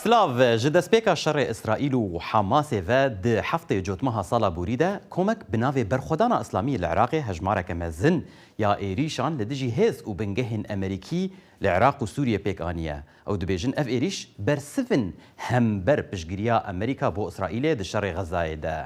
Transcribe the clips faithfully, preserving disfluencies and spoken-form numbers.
Silav, ji destpêka şerê Îsraîl û Hamasê ve di heftê Cotmeha sala borî de komek bi navê Berxwedana Îslamî li Iraqê hejmareke mezin ya êrîşan li dijî hêz û bingehên Amerîkî li Iraq û Sûriyê pêk aniye. Ew dibêjin ev êrîş bersivin hember piştgiriya Amerîka bo Îsraîlê di şerê Xezayê de.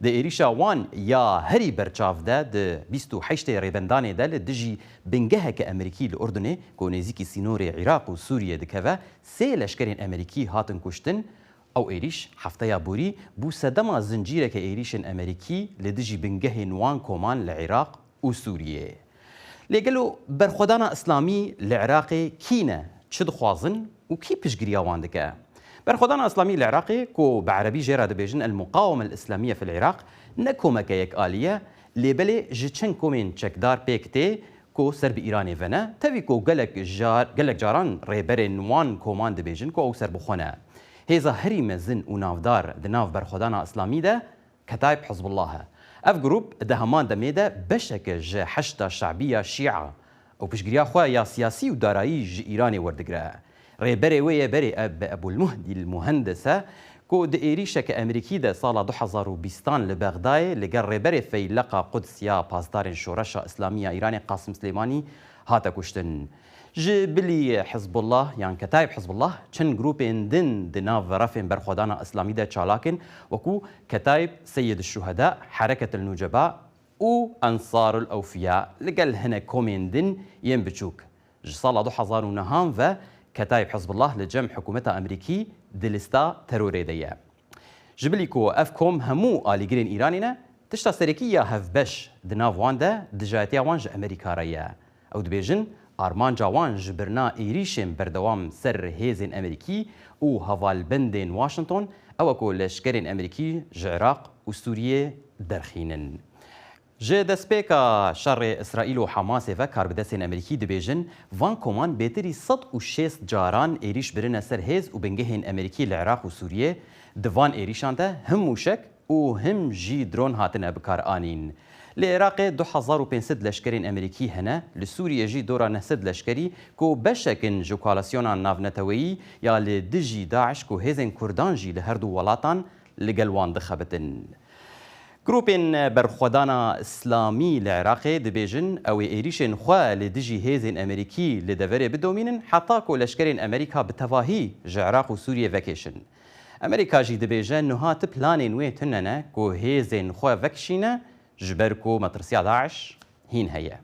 Di êrîşa wan ya herî berçav de di bîst û heştê Rêbendanê de li dijî bingeheke Amerîkî li Urdunê ku nêzîkî sînorê Iraq û Sûriyê dikeve, sê leşkerên Amerîkî hatin kuştin. Ew êrîş hefteya borî bû sedema zincîreke êrîşên Amerîkî li dijî bingehên wan koman li Iraq û Sûriyê. Lê gelo Berxwedana Îslamî li Iraqê kî ne, çi dixwazin û kî piştgiriya wan dike? Berxwedana Îslamî li Iraqê, ku bi erebî jê re dibêjin El Muqaweme El Îslamiye fil Iraq, ne komeke yekalî ye, lê belê ji çend komên çekdar pêk tê ku ser bi Îranê ve ne, tevî ku gelek jar, gelek caran rêberên wan koman dibêjin ku ew serbixwe ne. Hêza herî mezin û navdar di nav Berxwedana Îslamî de Ketayb Hizbullah e. Ev grûp di heman demê de beşeke ji Heşda Şebiya Şîa û piştgiriya xwe ya siyasî û darayî ji Îranê werdigire. Rêberê wê yê berê Eb-, Ebulmuhdî El Muhendis e ku di êrîşeke Amerîkî de sala du hezar û bîstan li Bexdayê li gel rêberê Feyleqa Quds ya Pasdarên Şoreşa Îslamî ya Îranê Qasim Silêmanî hate kuştin. Ji bilî Hizbullah yan Ketayb Hizbullah çend grûpên din di nav refên Berxwedana Îslamî de çalak in, wekû Ketayb Seyyid Şuheda, Hereket El Nuceba û Ensarul Ewfiya, li gel hinek komên din yên biçûk. Ji sala du hezar û nehan ve Ketayb Hizbullah li cem hikûmeta Amerîkî di lîsta terorê de ye. Ji bilî ku ev kom hemû alîgirên Îranê ne, tişta serekî ya hevbeş di nav wan de dijayetiya wan ji Amerîka re ye. Ew dibêjin, armanca wan ji birina êrîşên berdewam ser hêzên Amerîkî û hevalbendên Washington ew e ku leşkerên Amerîkî ji Iraq û Sûriyê derxînin. Ji destpêka şerê Îsraîl û Hamasê ve karbidestên Amerîkî dibêjin, van koman bêtirî sed û şêst caran êrîş birine ser hêz û bingehên Amerîkî li Iraq û Sûriyê. Di van êrîşan de him mûşek û him jî dron hatine bikaranîn. Li Iraqê du hezar û pênc sed leşkerên Amerîkî hene, li Sûriyê jî dora neh sed leşkerî ku beşek in ji koalîsyona navneteweyî ya li dijî DAIŞ ku hêzên Kurdan jî li her du welatan li gel wan dixebitin. Grûpên Berxwedana Îslamî li Iraqê dibêjin, ew ê êrîşên xwe li dijî hêzên Amerîkî li deverê bidomînin, heta ku leşkerên Amerîka bi tevahî ji Iraq û Sûriyê vekêşin. Amerîka jî dibêje, niha ti planên wê tune ne ku hêzên xwe vekişîne, ji ber ku metirsiya DAIŞ hîn heye.